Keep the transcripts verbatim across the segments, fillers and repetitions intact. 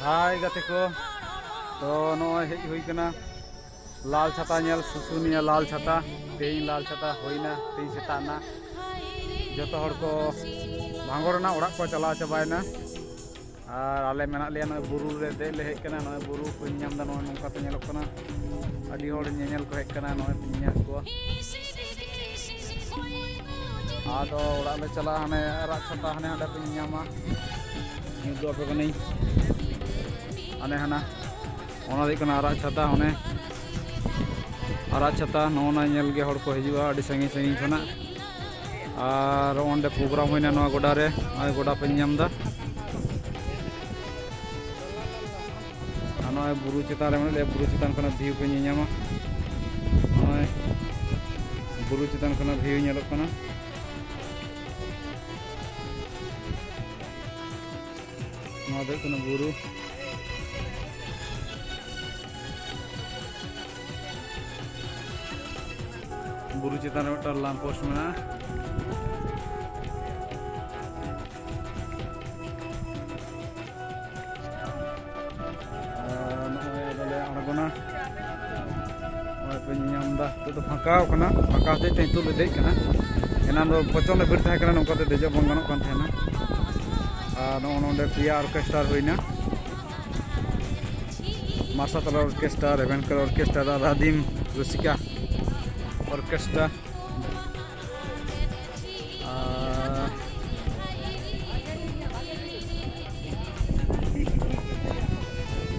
ᱦᱟᱭ ᱜᱟᱛᱮ ᱠᱚ, ᱛᱚ ᱱᱚᱜᱼᱚᱭ ᱦᱮᱡ ᱦᱩᱭ ᱠᱟᱱᱟ ᱞᱟᱞ ᱪᱷᱟᱛᱟ ᱧᱮᱞ, ᱥᱩᱥᱩᱱᱤᱭᱟ ᱞᱟᱞ ᱪᱷᱟᱛᱟ᱾ ᱛᱮᱦᱮᱧ ᱞᱟᱞ ᱪᱷᱟᱛᱟ ᱦᱩᱭᱱᱟ, ᱛᱮᱦᱮᱧ ᱥᱮᱛᱟᱜ ᱮᱱᱟ᱾ ᱡᱚᱛᱚ ᱦᱚᱲ ᱠᱚ ᱵᱷᱟᱸᱜᱚᱲ ᱮᱱᱟ, ᱚᱲᱟᱜ ᱠᱚ ᱪᱟᱞᱟᱣ ᱪᱟᱵᱟᱭᱮᱱᱟ᱾ ᱟᱨ ᱟᱞᱮ ᱢᱮᱱᱟᱜ ᱞᱮᱭᱟ ᱱᱚᱜᱼᱚᱭ ᱵᱩᱨᱩ ᱨᱮ ᱫᱮᱡ ᱞᱮ ᱦᱮᱡ ᱠᱟᱱᱟ᱾ ᱱᱚᱜᱼᱚᱭ ᱵᱩᱨᱩ ᱠᱚ ᱧᱮᱞ ᱧᱟᱢ ᱮᱫᱟ, ᱱᱚᱜᱼᱚᱭ ᱱᱚᱝᱠᱟ ᱛᱮ ᱧᱮᱞᱚᱜ ᱠᱟᱱᱟ᱾ ᱟᱹᱰᱤ ᱦᱚᱲ ᱧᱮᱧᱮᱞ ᱠᱚ ᱦᱮᱡ ᱠᱟᱱᱟ, ᱱᱚᱜᱼᱚᱭ ᱯᱮ ᱧᱮᱧᱮᱞ ᱠᱚᱣᱟ᱾ ᱟᱫᱚ ᱚᱲᱟᱜ ᱞᱮ ᱪᱟᱞᱟᱜᱼᱟ, ᱦᱟᱱᱮ ᱟᱨᱟᱜ ᱪᱷᱟᱛᱟ ᱦᱟᱱᱮ ᱦᱟᱸᱰᱮ ᱯᱮ ᱧᱮᱧᱟᱢᱟ᱾ ᱧᱩᱛ ᱟᱯᱮ ᱠᱟᱹᱱᱟᱹᱧ᱾ ᱦᱟᱱᱮ ᱦᱟᱱᱟ, ᱚᱱᱟ ᱫᱚ ᱦᱩᱭᱩᱜ ᱠᱟᱱᱟ ᱟᱨᱟᱜ ᱪᱷᱟᱛᱟ᱾ ᱚᱱᱮ ᱟᱨᱟᱜ ᱪᱷᱟᱛᱟ, ᱱᱚᱜᱼᱚ ᱱᱟ ᱧᱮᱞ ᱜᱮ ᱦᱚᱲ ᱠᱚ ᱦᱤᱡᱩᱜᱼᱟ ᱟᱹᱰᱤ ᱥᱟᱺᱜᱤᱧ ᱥᱟᱺᱜᱤᱧ ᱠᱷᱚᱱᱟᱜ᱾ ᱟᱨ ᱚᱸᱰᱮ ᱯᱨᱳᱜᱨᱟᱢ ᱦᱩᱭᱱᱟ ᱱᱚᱣᱟ ᱜᱚᱰᱟ ᱨᱮ, ᱱᱚᱜᱼᱚᱭ ᱜᱚᱰᱟ ᱯᱮ ᱧᱮᱞ ᱮᱫᱟ᱾ ᱟᱨ ᱱᱚᱜᱼᱚᱭ ᱵᱩᱨᱩ ᱪᱮᱛᱟᱱ ᱨᱮ ᱢᱮᱱᱟᱜ ᱞᱮᱭᱟ, ᱵᱩᱨᱩ ᱪᱮᱛᱟᱱ ᱠᱷᱚᱱᱟᱜ ᱵᱷᱤᱭᱩ ᱯᱮ ᱧᱮᱧᱟᱢᱟ᱾ ᱱᱚᱜᱼᱚᱭ ᱵᱩᱨᱩ ᱪᱮᱛᱟᱱ ᱠᱷᱚᱱᱟᱜ ᱵᱷᱤᱭᱩ ᱧᱮᱞᱚᱜ ᱠᱟᱱᱟ᱾ ᱱᱚᱣᱟ ᱫᱚ ᱦᱩᱭᱩᱜ ᱠᱟᱱᱟ ᱵᱩᱨᱩ᱾ ᱵᱩᱨᱩ ᱪᱮᱛᱟᱱ ᱨᱮ ᱢᱤᱫᱴᱟᱝ ᱞᱟᱢᱯ ᱯᱳᱥᱴ ᱢᱮᱱᱟᱜᱼᱟ᱾ ᱟᱨ ᱱᱚᱜᱼᱚᱭ ᱟᱫᱚᱞᱮ ᱟᱬᱜᱚᱱᱟ᱾ ᱱᱚᱜᱼᱚᱭ ᱯᱮ ᱧᱮᱧᱟᱢ ᱮᱫᱟ, ᱱᱤᱛᱚᱜ ᱫᱚ ᱯᱷᱟᱸᱠᱟᱣ ᱠᱟᱱᱟ, ᱯᱷᱟᱸᱠᱟ ᱦᱚᱛᱮᱡ ᱛᱮ ᱱᱤᱛᱚᱜ ᱞᱮ ᱫᱮᱡ ᱠᱟᱱᱟ᱾ ᱮᱱᱟᱱ ᱫᱚ ᱯᱨᱚᱪᱚᱱᱰ ᱵᱷᱤᱲ ᱛᱟᱦᱮᱸ ᱠᱟᱱᱟ, ᱱᱚᱝᱠᱟ ᱛᱮ ᱫᱮᱡᱚᱜ ᱵᱟᱝ ᱜᱟᱱᱚᱜ ᱠᱟᱱ ᱛᱟᱦᱮᱱᱟ᱾ ᱟᱨ ᱱᱚᱜᱼᱚ ᱱᱚᱰᱮ ᱯᱮᱭᱟ ᱚᱨᱠᱮᱥᱴᱟᱨ ᱦᱩᱭᱱᱟ, ᱢᱟᱨᱥᱟᱛᱟᱞᱟ ᱚᱨᱠᱮᱥᱴᱟᱨ, ᱨᱮᱵᱮᱱᱠᱟᱨ ᱚᱨᱠᱮᱥᱴᱟᱨ, ᱟᱨ ᱟᱹᱫᱤᱢ ᱨᱩᱥᱤᱠᱟ ᱚᱨᱠᱮᱥᱴᱟᱨ᱾ ᱟᱨ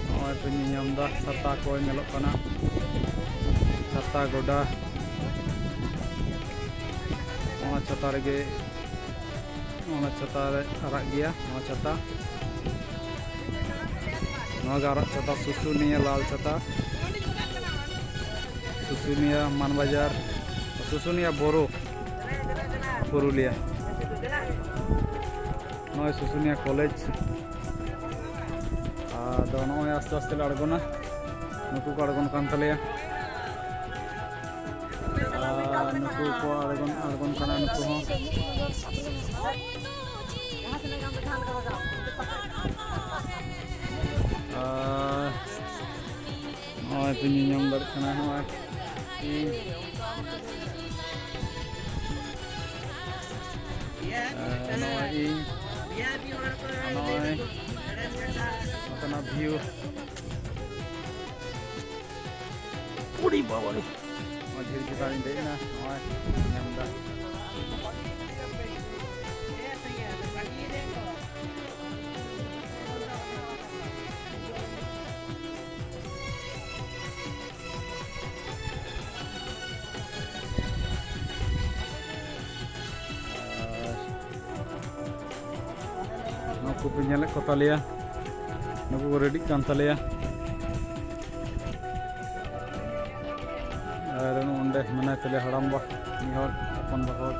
ᱱᱚᱜᱼᱚᱭ ᱯᱮ ᱧᱮᱧᱟᱢ ᱮᱫᱟ, ᱪᱷᱟᱛᱟ ᱠᱚ ᱧᱮᱞᱚᱜ ᱠᱟᱱᱟ, ᱪᱷᱟᱛᱟ ᱜᱚᱰᱟ᱾ ᱱᱚᱣᱟ ᱪᱷᱟᱛᱟ ᱨᱮᱜᱮ, ᱱᱚᱣᱟ ᱪᱷᱟᱛᱟ ᱨᱮ ᱟᱨᱟᱜ ᱜᱮᱭᱟ, ᱱᱚᱣᱟ ᱪᱷᱟᱛᱟ᱾ ᱱᱚᱣᱟ ᱜᱮ ᱟᱨᱟᱜ ᱪᱷᱟᱛᱟ, ᱥᱩᱥᱩᱱᱤᱭᱟᱹ ᱞᱟᱞ ᱪᱷᱟᱛᱟ, ᱥᱩᱥᱩᱱᱤᱭᱟᱹ ᱢᱟᱱᱵᱟᱡᱟᱨ, ᱥᱩᱥᱩᱱᱤᱭᱟᱹ ᱵᱳᱨᱳ, ᱯᱩᱨᱩᱞᱤᱭᱟᱹ᱾ ᱱᱚᱜᱼᱚᱭ ᱥᱩᱥᱩᱱᱤᱭᱟᱹ ᱠᱚᱞᱮᱡᱽ᱾ ᱟᱫᱚ ᱱᱚᱜᱼᱚᱭ ᱟᱥᱛᱮ ᱟᱥᱛᱮ ᱞᱮ ᱟᱬᱜᱚᱱᱟ, ᱱᱩᱠᱩ ᱠᱚ ᱟᱬᱜᱚᱱ ᱠᱟᱱ ᱛᱟᱞᱮᱭᱟ᱾ ᱟᱨ ᱱᱩᱠᱩ ᱠᱚ ᱟᱬᱜᱚᱱ, ᱟᱬᱜᱚᱱ ᱠᱟᱱᱟ ᱱᱩᱠᱩ ᱦᱚᱸ᱾ ᱡᱟᱦᱟᱸ ᱛᱤᱱᱟᱹᱜ ᱜᱟᱱ ᱫᱚ ᱡᱟᱦᱟᱸ ᱞᱮᱠᱟ ᱞᱟᱜᱟᱜᱼᱟ᱾ ᱧᱮᱞ ᱧᱟᱢ ᱫᱟᱲᱮᱭᱟᱜ ᱠᱟᱱᱟ ᱱᱚᱜᱼᱚᱭ ᱤᱧ, ᱟᱨ ᱱᱚᱜᱼᱚᱭ ᱤᱧ, ᱟᱨ ᱱᱚᱜᱼᱚᱭ ᱱᱚᱛᱮᱱᱟᱜ ᱵᱷᱤᱭᱩ᱾ ᱩᱲᱤ ᱵᱟᱵᱟᱨᱮ! ᱱᱚᱣᱟ ᱫᱷᱤᱨᱤ ᱪᱮᱛᱟᱱ ᱨᱤᱧ ᱫᱮᱡ ᱮᱱᱟ, ᱱᱚᱜᱼᱚᱭ ᱧᱟᱢ ᱮᱫᱟ᱾ ᱟᱨ ᱱᱩᱠᱩ ᱯᱮ ᱧᱮᱞᱮᱫ ᱠᱚ ᱛᱟᱞᱮᱭᱟ, ᱱᱩᱠᱩ ᱠᱚ ᱨᱮᱰᱤᱜ ᱠᱟᱱ ᱛᱟᱞᱮᱭᱟ᱾ ᱟᱨ ᱱᱚᱰᱮ ᱢᱮᱱᱟᱭ ᱛᱟᱞᱮᱭᱟ ᱦᱟᱲᱟᱢᱵᱟ, ᱢᱤᱫ ᱦᱚᱲ ᱦᱚᱯᱚᱱᱵᱟ ᱦᱚᱲ᱾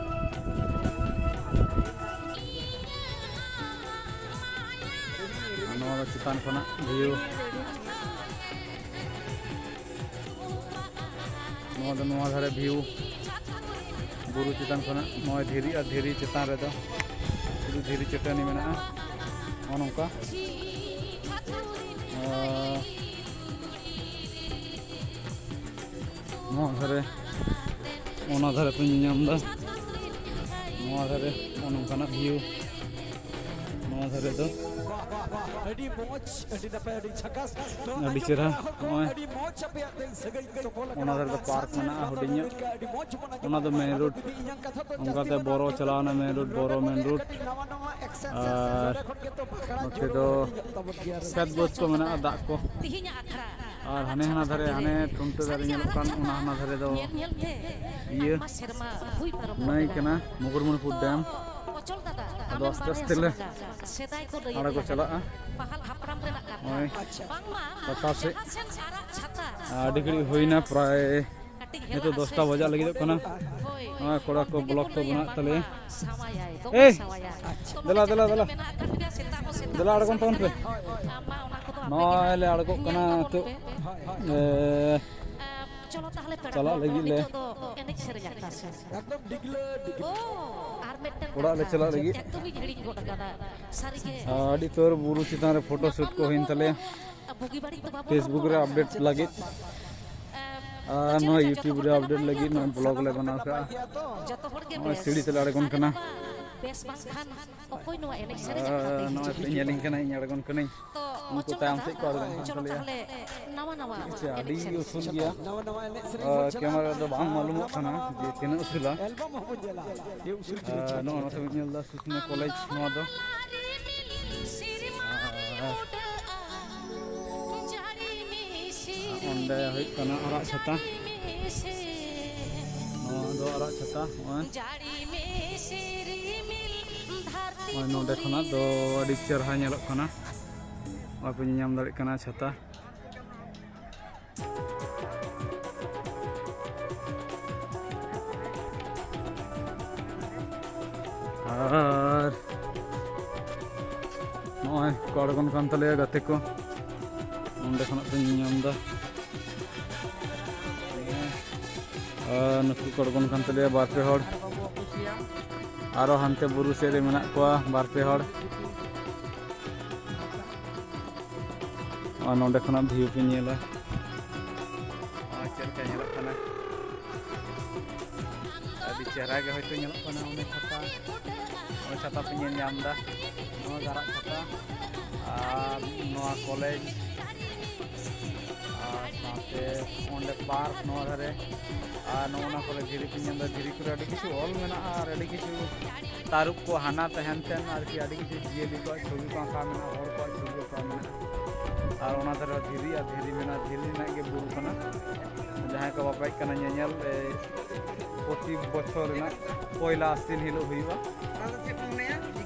ᱟᱨ ᱱᱚᱣᱟ ᱫᱚ ᱪᱮᱛᱟᱱ ᱠᱷᱚᱱᱟᱜ ᱵᱷᱤᱭᱩ᱾ ᱱᱚᱣᱟ ᱫᱚ ᱱᱚᱣᱟ ᱫᱷᱟᱨᱮ ᱵᱷᱤᱭᱩ, ᱵᱩᱨᱩ ᱪᱮᱛᱟᱱ ᱠᱷᱚᱱᱟᱜ ᱱᱚᱜᱼᱚᱭ ᱫᱷᱤᱨᱤ ᱟᱨ ᱫᱷᱤᱨᱤ ᱪᱮᱛᱟᱱ ᱨᱮᱫᱚ ᱥᱩᱫᱷᱩ ᱫᱷᱤᱨᱤ ᱪᱟᱹᱴᱟᱹᱱᱤ ᱢᱮᱱᱟᱜᱼᱟ᱾ ᱱᱚᱜᱼᱚ ᱱᱚᱝᱠᱟ᱾ ᱟᱨ ᱱᱚᱣᱟ ᱫᱷᱟᱨᱮ, ᱚᱱᱟ ᱫᱷᱟᱨᱮ ᱯᱮ ᱧᱮᱧᱟᱢ ᱮᱫᱟ, ᱱᱚᱣᱟ ᱫᱷᱟᱨᱮ ᱱᱚᱜᱼᱚ ᱱᱚᱝᱠᱟᱱᱟᱜ ᱵᱷᱤᱭᱩ᱾ ᱱᱚᱣᱟ ᱫᱷᱟᱨᱮ ᱫᱚ ᱟᱹᱰᱤ ᱢᱚᱡᱽ, ᱟᱹᱰᱤ ᱱᱟᱯᱟᱭ, ᱟᱹᱰᱤ ᱡᱷᱟᱠᱟᱥ᱾ ᱟᱹᱰᱤ ᱪᱮᱦᱨᱟ᱾ ᱱᱚᱜᱼᱚᱭ ᱟᱹᱰᱤ ᱢᱚᱡᱽ ᱟᱯᱮᱭᱟᱜ ᱫᱟᱹᱭ ᱥᱟᱹᱜᱟᱹᱭ ᱛᱚᱯᱚᱞ ᱟᱠᱟᱱᱟ᱾ ᱚᱱᱟ ᱫᱷᱟᱨᱮ ᱫᱚ ᱯᱟᱨᱠ ᱢᱮᱱᱟᱜᱼᱟ ᱦᱩᱰᱤᱧ ᱧᱚᱜ᱾ ᱟᱹᱰᱤ ᱢᱚᱡᱽ ᱵᱚᱱ ᱚᱱᱟ ᱫᱚ ᱢᱮᱱ ᱨᱳᱰ᱾ ᱚᱱᱠᱟᱛᱮ ᱵᱚᱨᱚ ᱪᱟᱞᱟᱣᱱᱟ, ᱢᱮᱱ ᱨᱳᱰ, ᱵᱚᱨᱚ ᱢᱮᱱ ᱨᱳᱰ᱾ ᱟᱨ ᱱᱚᱛᱮ ᱫᱚ ᱠᱷᱮᱛ ᱵᱟᱹᱫᱽ ᱠᱚ ᱢᱮᱱᱟᱜᱼᱟ, ᱫᱟᱜ ᱠᱚ᱾ ᱟᱨ ᱦᱟᱱᱮ ᱦᱟᱱᱟ ᱫᱷᱟᱨᱮ, ᱦᱟᱱᱮ ᱴᱷᱩᱱᱴᱟᱹ ᱫᱟᱨᱮ ᱧᱮᱞᱚᱜ ᱠᱟᱱ, ᱚᱱᱟ ᱦᱟᱱᱟ ᱫᱷᱟᱨᱮ ᱫᱚ ᱤᱭᱟᱹ, ᱱᱟᱹᱭ ᱠᱟᱱᱟ, ᱢᱩᱠᱩᱴᱢᱩᱱᱤᱯᱩᱨ ᱰᱮᱢ᱾ ᱟᱫᱚ ᱟᱥᱛᱮ ᱟᱥᱛᱮ ᱞᱮ ᱟᱲᱮ ᱠᱚ ᱪᱟᱞᱟᱜᱼᱟ᱾ ᱱᱚᱜᱼᱚᱭ ᱞᱟᱛᱟᱨ ᱥᱮᱫ ᱟᱹᱰᱤ ᱜᱷᱟᱹᱲᱤᱡ ᱦᱩᱭᱱᱟ, ᱯᱨᱟᱭ ᱱᱤᱛᱚᱜ ᱫᱚᱥᱴᱟ ᱵᱟᱡᱟᱜ ᱞᱟᱹᱜᱤᱫᱚᱜ ᱠᱟᱱᱟ᱾ ᱱᱚᱜᱼᱚᱭ ᱠᱚᱲᱟ ᱠᱚ ᱵᱞᱚᱜ ᱠᱚ ᱵᱮᱱᱟᱣᱮᱫ ᱛᱟᱞᱮᱭᱟ᱾ ᱮᱭ, ᱫᱮᱞᱟ, ᱫᱮᱞᱟ, ᱫᱮᱞᱟ᱾ ᱫᱮᱞᱟ, ᱟᱬᱜᱚᱱ ᱛᱟᱵᱚᱱ ᱯᱮ᱾ ᱱᱚᱜᱼᱚᱭ ᱞᱮ ᱟᱬᱜᱚᱜ ᱠᱟᱱᱟ ᱱᱤᱛᱚᱜ᱾ ᱮ, ᱪᱟᱞᱟᱜ ᱞᱟᱹᱜᱤᱫ ᱞᱮ᱾ ᱚᱲᱟᱜ ᱞᱮ ᱪᱟᱞᱟᱜ ᱞᱟᱹᱜᱤᱫ᱾ ᱟᱹᱰᱤ ᱩᱛᱟᱹᱨ ᱵᱩᱨᱩ ᱪᱮᱛᱟᱱ ᱨᱮ ᱯᱷᱳᱴᱳ ᱥᱩᱴ ᱠᱚ ᱦᱩᱭᱮᱱ ᱛᱟᱞᱮᱭᱟ᱾ Facebook ᱨᱮ ᱟᱯᱰᱮᱴ ᱞᱟᱹᱜᱤᱫ ᱟᱨ ᱱᱚᱣᱟ YouTube ᱨᱮ ᱟᱯᱰᱮᱴ ᱞᱟᱹᱜᱤᱫ ᱱᱚᱣᱟ ᱵᱞᱚᱜ ᱞᱮ ᱵᱮᱱᱟᱣ ᱠᱟᱜᱼᱟ᱾ ᱱᱚᱜᱼᱚᱭ ᱥᱤᱲᱤ ᱛᱮᱞᱮ ᱟᱬᱜᱚᱱ ᱠᱟᱱᱟ᱾ ᱟᱨ ᱱᱚᱜᱼᱚᱭ ᱯᱮ ᱧᱮᱞᱤᱧ ᱠᱟᱱᱟ, ᱤᱧ ᱟᱬᱜᱚᱱ ᱠᱟᱹᱱᱟᱹᱧ᱾ ᱩᱱᱠᱩ ᱛᱟᱭᱚᱢ ᱥᱮᱫ ᱠᱚ ᱟᱬᱜᱚᱱ ᱠᱟᱱ ᱛᱟᱞᱮᱭᱟ᱾ ᱟᱹᱰᱤ ᱩᱥᱩᱞ ᱜᱮᱭᱟ᱾ ᱠᱮᱢᱮᱨᱟ ᱨᱮᱫᱚ ᱵᱟᱝ ᱢᱟᱞᱩᱢᱚᱜ ᱠᱟᱱᱟ ᱡᱮ ᱛᱤᱱᱟᱹᱜ ᱩᱥᱩᱞᱟ᱾ ᱱᱚᱜᱼᱚᱭ ᱱᱚᱛᱮ ᱵᱚᱱ ᱧᱮᱞ ᱮᱫᱟ ᱥᱩᱥᱱᱤ ᱠᱚᱞᱮᱡᱽ ᱱᱚᱣᱟ ᱫᱚ᱾ ᱚᱸᱰᱮ ᱦᱩᱭᱩᱜ ᱠᱟᱱᱟ ᱟᱨᱟᱜ ᱪᱷᱟᱛᱟ᱾ ᱱᱚᱣᱟ ᱫᱚ ᱟᱨᱟᱜ ᱪᱷᱟᱛᱟ᱾ ᱱᱚᱜᱼᱚᱭ ᱱᱚᱜᱼᱚᱭ ᱱᱚᱸᱰᱮ ᱠᱷᱚᱱᱟᱜ ᱫᱚ ᱟᱹᱰᱤ ᱪᱮᱦᱨᱟ ᱧᱮᱞᱚᱜ ᱠᱟᱱᱟ᱾ ᱱᱚᱜᱼᱚᱭ ᱯᱮ ᱧᱮᱧᱟᱢ ᱫᱟᱲᱮᱭᱟᱜ ᱠᱟᱱᱟ ᱪᱷᱟᱛᱟ᱾ ᱟᱨ ᱱᱚᱜᱼᱚᱭ ᱠᱚ ᱟᱬᱜᱚᱱ ᱠᱟᱱ ᱛᱟᱞᱮᱭᱟ ᱜᱟᱛᱮ ᱠᱚ᱾ ᱚᱸᱰᱮ ᱠᱷᱚᱱᱟᱜ ᱯᱮ ᱧᱮᱧᱟᱢ ᱮᱫᱟ᱾ ᱟᱨ ᱱᱩᱠᱩ ᱠᱚ ᱟᱬᱜᱚᱱ ᱠᱟᱱ ᱛᱟᱞᱮᱭᱟ ᱵᱟᱨ ᱯᱮ ᱦᱚᱲ᱾ ᱟᱨᱚ ᱦᱟᱱᱛᱮ ᱵᱩᱨᱩ ᱥᱮᱫ ᱨᱮ ᱢᱮᱱᱟᱜ ᱠᱚᱣᱟ ᱵᱟᱨ ᱯᱮ ᱦᱚᱲ᱾ ᱟᱨ ᱱᱚᱸᱰᱮ ᱠᱷᱚᱱᱟᱜ ᱵᱷᱤᱭᱩ ᱯᱮ ᱧᱮᱞᱟ᱾ ᱟᱨ ᱪᱮᱫ ᱞᱮᱠᱟ ᱧᱮᱞᱚᱜ ᱠᱟᱱᱟ᱾ ᱟᱹᱰᱤ ᱪᱮᱦᱨᱟ ᱜᱮ ᱦᱚᱭᱛᱳ ᱧᱮᱞᱚᱜ ᱠᱟᱱᱟ᱾ ᱚᱱᱮ ᱪᱷᱟᱛᱟ, ᱚᱱᱮ ᱪᱷᱟᱛᱟ ᱯᱮ ᱧᱮᱞ ᱧᱟᱢ ᱮᱫᱟ᱾ ᱱᱚᱣᱟ ᱜᱟᱨᱟᱜ ᱪᱷᱟᱛᱟ ᱟᱨ ᱱᱚᱣᱟ ᱠᱚᱞᱮᱡᱽ ᱟᱨ ᱥᱟᱶᱛᱮ ᱚᱸᱰᱮ ᱯᱟᱨᱠ ᱱᱚᱣᱟ ᱫᱷᱟᱨᱮ᱾ ᱟᱨ ᱱᱚᱜᱼᱚ ᱱᱚᱣᱟ ᱠᱚᱨᱮ ᱫᱷᱤᱨᱤ ᱯᱮ ᱧᱮᱞ ᱮᱫᱟ, ᱫᱷᱤᱨᱤ ᱠᱚᱨᱮ ᱟᱹᱰᱤ ᱠᱤᱪᱷᱩ ᱚᱞ ᱢᱮᱱᱟᱜᱼᱟ ᱟᱨ ᱟᱹᱰᱤ ᱠᱤᱪᱷᱩ ᱛᱟᱹᱨᱩᱵ ᱠᱚ ᱦᱟᱱᱟ ᱛᱟᱦᱮᱱ ᱛᱟᱦᱮᱱ ᱟᱨᱠᱤ ᱟᱹᱰᱤ ᱠᱤᱪᱷᱩ ᱡᱤᱭᱟᱹᱞᱤ ᱠᱚᱣᱟᱜ ᱪᱷᱚᱵᱤ ᱠᱚ ᱟᱸᱠᱟᱣ ᱢᱮᱱᱟᱜᱼᱟ, ᱦᱚᱲ ᱠᱚᱣᱟᱜ ᱪᱷᱚᱵᱤ ᱟᱸᱠᱟᱣ ᱢᱮᱱᱟᱜᱼᱟ᱾ ᱟᱨ ᱚᱱᱟ ᱫᱷᱟᱨᱮ ᱫᱷᱤᱨᱤ ᱟᱨ ᱫᱷᱤᱨᱤ ᱢᱮᱱᱟᱜᱼᱟ, ᱫᱷᱤᱨᱤ ᱨᱮᱱᱟᱜ ᱜᱮ ᱵᱩᱨᱩ ᱠᱟᱱᱟ᱾ ᱡᱟᱦᱟᱸᱭ ᱠᱚ ᱵᱟᱯᱮ ᱦᱮᱡ ᱠᱟᱱᱟ ᱧᱮᱧᱮᱞ, ᱮᱭ ᱯᱨᱚᱛᱤ ᱵᱚᱪᱷᱚᱨ ᱨᱮᱱᱟᱜ ᱯᱚᱭᱞᱟ ᱟᱥᱤᱱ ᱦᱤᱞᱳᱜ ᱦᱩᱭᱩᱜᱼᱟ᱾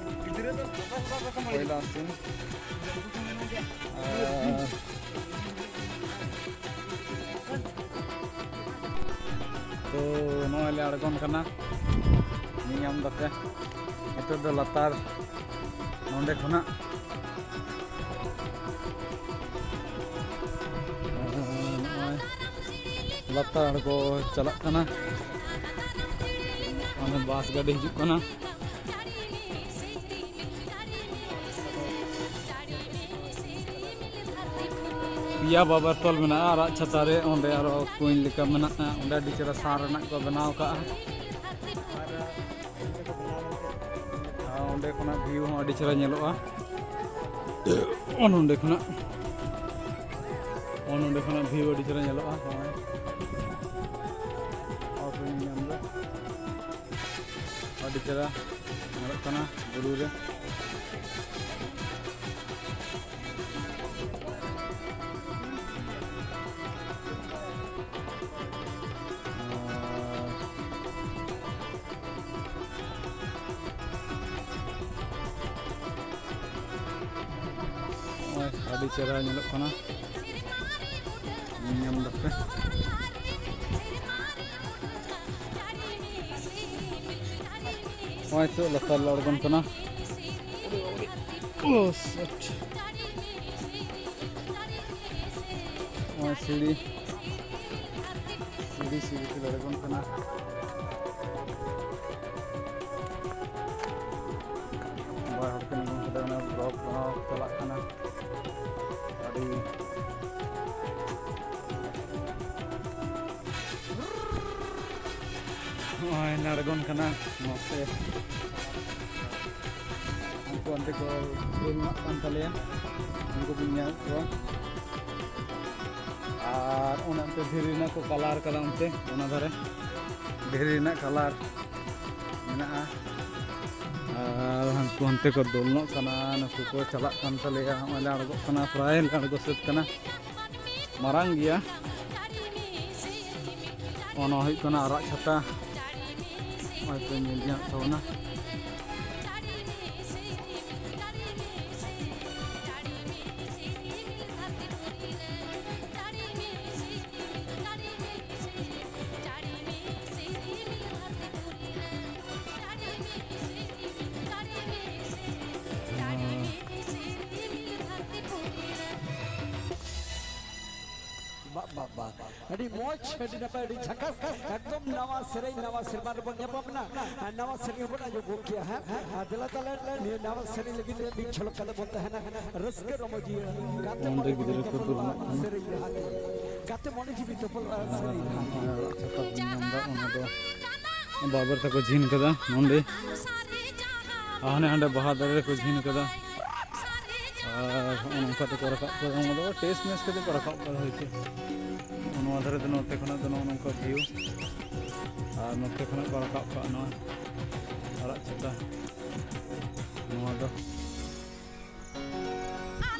ᱯᱚᱭᱞᱟ ᱟᱥᱤᱱ᱾ ᱟᱨ ᱛᱚ ᱱᱚᱜᱼᱚᱭ ᱞᱮ ᱟᱬᱜᱚᱱ ᱠᱟᱱᱟ, ᱧᱮᱧᱟᱢ ᱫᱟᱯᱮ᱾ ᱱᱤᱛᱚᱜ ᱫᱚ ᱞᱟᱛᱟᱨ ᱱᱚᱸᱰᱮ ᱠᱷᱚᱱᱟᱜ ᱱᱚᱜᱼᱚᱭ ᱞᱟᱛᱟᱨ ᱟᱬᱜᱚ ᱪᱟᱞᱟᱜ ᱠᱟᱱᱟ᱾ ᱚᱱᱮ ᱵᱟᱥ ᱜᱟᱹᱰᱤ ᱦᱤᱡᱩᱜ ᱠᱟᱱᱟ᱾ ᱭᱟ ᱵᱟᱵᱮᱨ ᱛᱚᱞ ᱢᱮᱱᱟᱜᱼᱟ, ᱟᱨᱟᱜ ᱪᱷᱟᱛᱟ ᱨᱮ ᱚᱸᱰᱮ ᱟᱨᱚ ᱠᱩᱧ ᱞᱮᱠᱟ ᱢᱮᱱᱟᱜᱼᱟ, ᱚᱸᱰᱮ ᱟᱹᱰᱤ ᱪᱮᱦᱨᱟ ᱥᱟᱨ ᱨᱮᱱᱟᱜ ᱠᱚ ᱵᱮᱱᱟᱣ ᱠᱟᱜᱼᱟ᱾ ᱟᱨ ᱚᱸᱰᱮ ᱠᱷᱚᱱᱟᱜ ᱵᱷᱤᱭᱩ ᱦᱚᱸ ᱟᱹᱰᱤ ᱪᱮᱦᱨᱟ ᱧᱮᱞᱚᱜᱼᱟ᱾ ᱚ ᱱᱚᱸᱰᱮ ᱠᱷᱚᱱᱟᱜ, ᱚ ᱱᱚᱸᱰᱮ ᱠᱷᱚᱱᱟᱜ ᱵᱷᱤᱭᱩ ᱟᱹᱰᱤ ᱪᱮᱦᱨᱟ ᱧᱮᱞᱚᱜᱼᱟ᱾ ᱦᱚᱸᱜᱼᱚᱭ ᱚ ᱯᱮ ᱧᱮᱞ ᱧᱟᱢ ᱮᱫᱟ, ᱟᱹᱰᱤ ᱪᱮᱦᱨᱟ ᱧᱮᱞᱚᱜ ᱠᱟᱱᱟ ᱵᱩᱨᱩ ᱨᱮ᱾ ᱱᱚᱜᱼᱚᱭ ᱟᱹᱰᱤ ᱪᱮᱦᱨᱟ ᱧᱮᱞᱚᱜ ᱠᱟᱱᱟ, ᱧᱮᱞ ᱧᱟᱢ ᱫᱟᱯᱮ᱾ ᱱᱚᱜᱼᱚᱭ ᱛᱚ ᱞᱟᱛᱟᱨ ᱞᱮ ᱟᱬᱜᱚᱱ ᱠᱟᱱᱟ᱾ ᱳ ᱥᱮᱴ᱾ ᱱᱚᱜᱼᱚᱭ ᱥᱤᱲᱤ, ᱥᱤᱲᱤ ᱥᱤᱲᱤ ᱛᱮᱞᱮ ᱟᱬᱜᱚᱱ ᱠᱟᱱᱟ᱾ ᱵᱟᱨ ᱦᱚᱲ ᱠᱤᱱ ᱟᱬᱜᱚᱱ ᱠᱟᱱᱟ, ᱚᱱᱟ ᱵᱞᱚᱜ ᱵᱮᱱᱟᱣ ᱪᱟᱞᱟᱜ ᱠᱟᱱᱟ᱾ ᱟᱹᱰᱤ ᱱᱚᱜᱼᱚᱭ ᱞᱮ ᱟᱬᱜᱚᱱ ᱠᱟᱱᱟ ᱱᱚᱛᱮ᱾ ᱩᱱᱠᱩ ᱚᱱᱛᱮ ᱠᱚ ᱫᱩᱞ ᱢᱟᱜ ᱠᱟᱱ ᱛᱟᱞᱮᱭᱟ, ᱩᱱᱠᱩ ᱵᱤᱱ ᱧᱮᱞ ᱠᱚᱣᱟ᱾ ᱟᱨ ᱚᱱᱮ ᱚᱱᱛᱮ ᱫᱷᱤᱨᱤ ᱨᱮᱱᱟᱜ ᱠᱚ ᱠᱟᱞᱟᱨ ᱠᱟᱫᱟ, ᱚᱱᱛᱮ ᱚᱱᱟ ᱫᱷᱟᱨᱮ ᱫᱷᱤᱨᱤ ᱨᱮᱱᱟᱜ ᱠᱟᱞᱟᱨ ᱢᱮᱱᱟᱜᱼᱟ᱾ ᱟᱨ ᱦᱟᱱᱠᱩ ᱦᱟᱱᱛᱮ ᱠᱚ ᱫᱩᱞ ᱧᱚᱜ ᱠᱟᱱᱟ, ᱱᱩᱠᱩ ᱠᱚ ᱪᱟᱞᱟᱜ ᱠᱟᱱ ᱛᱟᱞᱮᱭᱟ᱾ ᱱᱚᱜᱼᱚᱭ ᱞᱮ ᱟᱬᱜᱚᱜ ᱠᱟᱱᱟ, ᱯᱨᱟᱭ ᱞᱮ ᱟᱬᱜᱚ ᱥᱟᱹᱛ ᱠᱟᱱᱟ᱾ ᱢᱟᱨᱟᱝ ᱜᱮᱭᱟ᱾ ᱚᱱᱟ ᱦᱩᱭᱩᱜ ᱠᱟᱱᱟ ᱟᱨᱟᱜ ᱪᱷᱟᱛᱟ᱾ ᱱᱚᱜᱼᱚᱭ ᱯᱮ ᱧᱮᱞ ᱧᱟᱢᱮᱫ ᱛᱟᱵᱚᱱᱟ᱾ ᱵᱟᱵᱟ, ᱟᱹᱰᱤ ᱢᱚᱡᱽ, ᱟᱹᱰᱤ ᱱᱟᱯᱟᱭ, ᱟᱹᱰᱤ ᱡᱷᱟᱠᱟᱥ, ᱮᱠᱫᱚᱢ ᱱᱟᱣᱟ ᱥᱮᱨᱮᱧ, ᱱᱟᱣᱟ ᱥᱮᱨᱢᱟ ᱨᱮᱵᱚᱱ ᱧᱟᱯᱟᱢ ᱮᱱᱟ᱾ ᱟᱨ ᱱᱟᱣᱟ ᱥᱮᱨᱮᱧ ᱦᱚᱸᱵᱚᱱ ᱟᱸᱡᱚᱢ ᱜᱚᱫ ᱠᱮᱜᱼᱟ ᱦᱟᱸᱜ᱾ ᱟᱨ ᱫᱮᱞᱟ ᱛᱟᱦᱞᱮ ᱱᱤᱭᱟᱹ ᱱᱟᱣᱟ ᱥᱮᱨᱮᱧ ᱞᱟᱹᱜᱤᱫ ᱛᱮ ᱢᱤᱫ ᱡᱷᱚᱞᱚᱠ ᱠᱟᱛᱮ ᱵᱚᱱ ᱛᱟᱦᱮᱱᱟ ᱨᱟᱹᱥᱠᱟᱹ ᱨᱚᱢᱚᱡᱽ ᱤᱭᱟᱹ᱾ ᱜᱟᱛᱮ ᱚᱸᱰᱮ ᱢᱚᱱᱮ ᱜᱤᱫᱽᱨᱟᱹ ᱡᱤᱣᱤ ᱠᱚ ᱛᱚᱯᱚᱞᱚᱜᱼᱟ ᱫᱩᱲᱩᱵ ᱠᱟᱱᱟ᱾ ᱥᱮᱨᱮᱧ ᱨᱟᱦᱟ ᱛᱮ᱾ ᱜᱟᱛᱮ ᱢᱚᱱᱮ ᱡᱤᱣᱤ ᱛᱚᱯᱚᱞᱚᱜᱼᱟ ᱟᱨ ᱥᱮᱨᱮᱧ ᱨᱟᱦᱟ ᱛᱮ᱾ ᱟᱲᱟᱜ ᱪᱷᱟᱛᱟ ᱵᱚᱱ ᱧᱟᱢ ᱮᱫᱟ, ᱚᱱᱟ ᱫᱚ ᱵᱟᱵᱮᱨ ᱛᱟᱠᱚ ᱡᱷᱤᱱ ᱠᱟᱫᱟ ᱱᱚᱸᱰᱮ᱾ ᱟᱨ ᱦᱟᱱᱮ ᱦᱟᱸᱰᱮ ᱵᱟᱦᱟ ᱫᱟᱨᱮ ᱨᱮᱠᱚ ᱡᱷᱤᱱ ᱠᱟᱫᱟ᱾ ᱟᱨ ᱦᱚᱸᱜᱼᱚ ᱱᱚᱝᱠᱟ ᱛᱮᱠᱚ ᱨᱟᱠᱟᱵ ᱠᱟᱫᱟ, ᱚᱱᱟ ᱫᱚ ᱴᱮᱥᱴ ᱢᱮᱥ ᱠᱟᱛᱮ ᱠᱚ ᱨᱟᱠᱟᱵ ᱠᱟᱫᱟ ᱦᱳᱭᱛᱳ᱾ ᱱᱚᱣᱟ ᱫᱷᱟᱨᱮ ᱫᱚ, ᱱᱚᱛᱮ ᱠᱷᱚᱱᱟᱜ ᱫᱚ ᱱᱚᱜᱼᱚ ᱱᱚᱝᱠᱟ ᱵᱷᱤᱭᱩ, ᱟᱨ ᱱᱚᱛᱮ ᱠᱷᱚᱱᱟᱜ ᱠᱚ ᱨᱟᱠᱟᱵ ᱠᱟᱜᱼᱟ ᱱᱚᱣᱟ ᱟᱲᱟᱜ ᱪᱷᱟᱛᱟ᱾ ᱱᱚᱣᱟ ᱫᱚ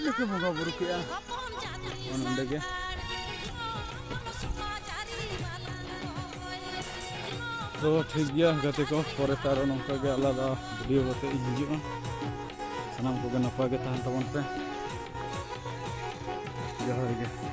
ᱞᱮᱠᱟ ᱵᱚᱸᱜᱟ ᱵᱩᱨᱩ ᱠᱮᱜᱼᱟ᱾ ᱱᱚᱜᱼᱚ ᱱᱚᱸᱰᱮ ᱜᱮ᱾ ᱛᱚ ᱴᱷᱤᱠ ᱜᱮᱭᱟ ᱜᱟᱛᱮ ᱠᱚ, ᱯᱚᱨᱮᱛᱮ ᱟᱨᱚ ᱱᱚᱝᱠᱟ ᱜᱮ ᱟᱞᱟᱫᱟ ᱵᱷᱤᱰᱤᱭᱳ ᱠᱟᱛᱮ ᱤᱧ ᱦᱤᱡᱩᱜᱼᱟ᱾ ᱥᱟᱱᱟᱢ ᱠᱚᱜᱮ ᱱᱟᱯᱟᱭ ᱜᱮ ᱛᱟᱦᱮᱱ ᱛᱟᱵᱚᱱ ᱯᱮ᱾ ᱡᱚᱦᱟᱨ ᱜᱮ᱾